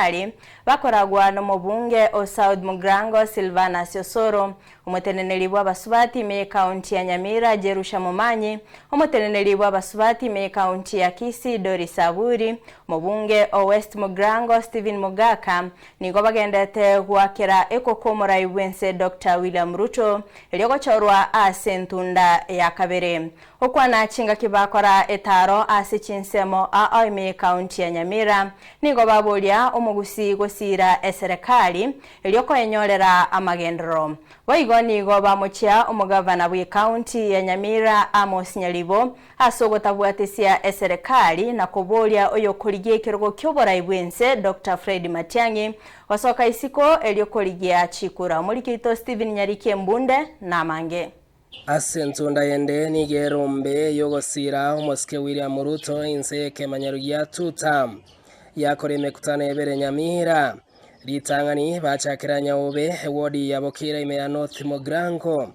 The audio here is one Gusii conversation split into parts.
eserekari bakoragwa nomobunge o South Mugirango Silvanus Osoro, Omoteneneri bw'abasubati ime y'Ekaunti ya Nyamira Jerusha Momanyi, Omoteneneri bw'abasubati ime y'Ekaunti ya Kisii Doris Aburi, Omobunge o West Mugirango Stephen Mogaka nigo bagendete goakera ekoko omorai bw'ense Doctor William Ruto erio gochorwa ase entunda ya kabere. Gokwana chingaki bakora etaaro ase chinsemo ao ime y'Ekaunti ya Nyamira nigo baboria omogusii gosiira eserekari erio koenyorera amagenderero. Boigo nigo bamochia omogavana bw'Ekaunti ya Nyamira Amos Nyaribo ase ogotabwatisia eserekari na koboria oyokorigia ekerogo ki'oborai bw'ense Doctor Fred Matiang'i gosoka isiko erio korigia chikura. Omoriki oito Stephen Nyariki Embunde namange. Ase ensonda yende nigo erombe y'ogosiira omosike William Ruto inse y'ekemanyero gia Tutam yakora emekutano ebere Nyamira. Ritang'ani bachakera Nyaobe, ewodi ya Bokira ime ya North Mogrango.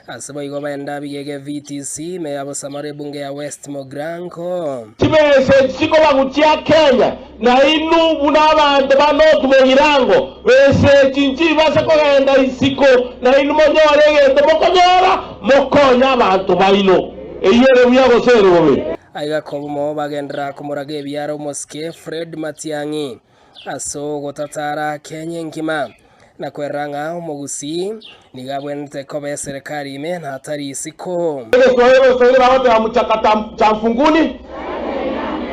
Ase boigo baenda Bigege VTC ime ya Bosamaro ebunge ya West Mogrango. Chibesa echi chikoba chia Kenya, na inwe buna abanto ba North Mugirango, besa echi nchibase kogenda isiko, na inwe monyore egento mokonyora, mokonye abanto baino. Eyio ere buya gose ere bobe? Aiga kobumo bagenderera komoraga ebiara omosike Fred Matiang'i ase ogotatara Kenya engima, na kwerora ng'a omogusii nigo abwenerete koba eserekari ime na atari isiko. Egeswahili Abaswahili bagoteba mchaka cha mfunguni,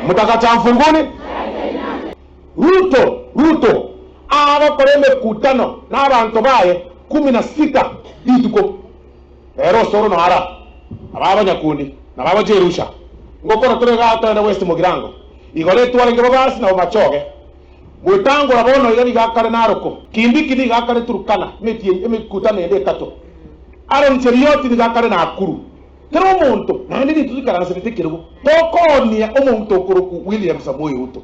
mtaka cha mfunguni. Ruto Ruto agokora emekutano nabanto baye kumi na sita rituko. Ere osoro noara ababo nyakundi na babo Jerusha. Ngokora tore igaa toende West Mugirango. Igoro etwarenge Bobasi na Bomachoge. Gwetangora bono iga nigo akare Naroko. Kindiki nigo akare Turkana emetienyi emekutano ende etato. Aaron Cherioti nigo akare Nakuru. Kera omonto naende nintwe toikaranserete ekerogo tokoonia omonto okorokwa William Samoei Ruto.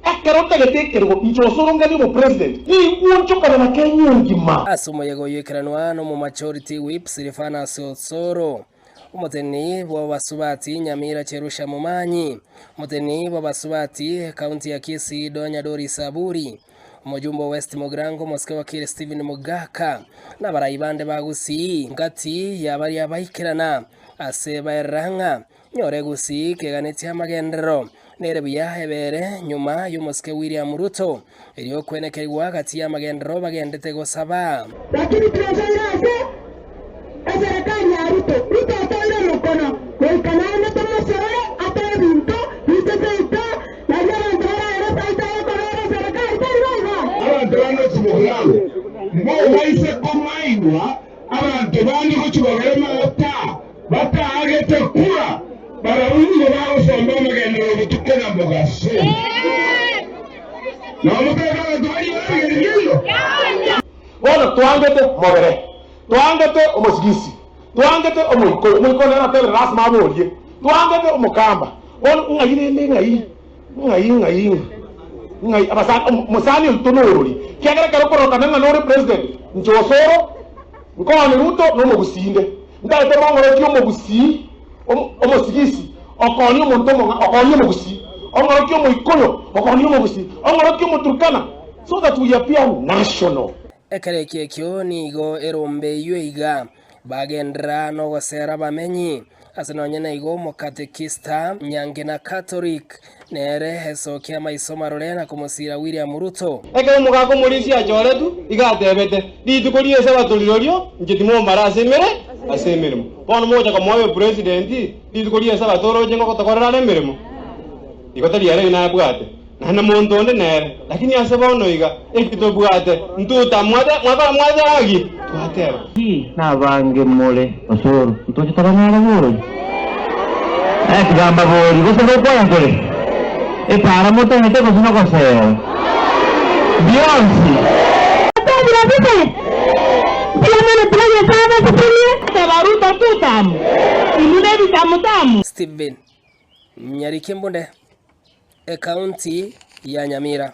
Ekero otagete ekerogo inche osoronganie omopresident nigwonchokana na Kenya engima. Ase omoyega oyio ekeranwa nomomajority whip Silvanus Osoro, omoteneni bw'abasubati Nyamira Cherusha Momanyi, omoteneni bw'abasubati ekaunti ya Kisii Donya Doris Aburi, omojumbe o West Mugirango omosike wakili Stephen Mogaka, na abarai bande ba Gusii ngati ya baria baikerana ase baerera ng'a Nyore Gusii keganetie amagenderero nere buya ebere nyuma y'omosike William Ruto erio okwenekerigwa gati y'amagenderero bagendete gosaba. Lakini twasoire ase eserekari ya Ruto. Ruto otoire omokono goika naende tomosorore atoe ebinto biche seito nario abanto baraere seito agokobera eserekari tari boigo? Abanto ba North Mugirango mbobaise kong'ainwa, abanto bande gochia kogera amagata Bataagete kura, barabwo nigo bagosomba amagenderero botuko na mogaso. Na omotebie abanto baria ebigeni biaino. Bono twangete mobere, twangete omosigisi, twangete omoikoyo, omoikoyo nere natebire lasima aborie, twangete omokamba, bono ng'ai rende ng'ai, ng'ai ng'ai ng'ai abasani omosani oito norori, kiagera ekero okororokana ng'a nore president, inche osoro, nkoone Ruto na omogusii inde. Ntaete mong'orokie omogusii, omosigisi, okoonia omonto omong'a, okoonia omogusii, ong'orokie omoikoyo, okoonia omogusii, ong'orokie omoturkana, so that we appear national. Ekero ekio ekio nigo erombe eyio iga bagenderera nogosera abamenyi, ase nonye naigo omokatekista Nyangena Catholic Nere esokia amaiso marore na komosiira William Ruto. Ekero omogaka omorisia achoretwe, iga atebete, Rituko ri'Esabato rirorio inche timombara ase emere ase emeremo. Bono mogocha komoa obe president, rituko ri'Esabato oroche ngogotokorera are emeremo? Igo tari ere nabwate, naende monto onde nere. Lakini ase bono iga, eki tobwate, ntotamwate, mwakora mwateba ki? Twateba. Nabange more osoro, ntoche tobanyare bori? Eh, kigamba bori, gose ngokwana tore? Epara motagete gose nogosera? Bionsi. Twatebire bobe, mbuya mono tiga Nyasae abasesenie. Teba Ruto tutamu, inwe nebitamu tamu. Stephen Nyariki Mbunde, Ekaunti ya Nyamira.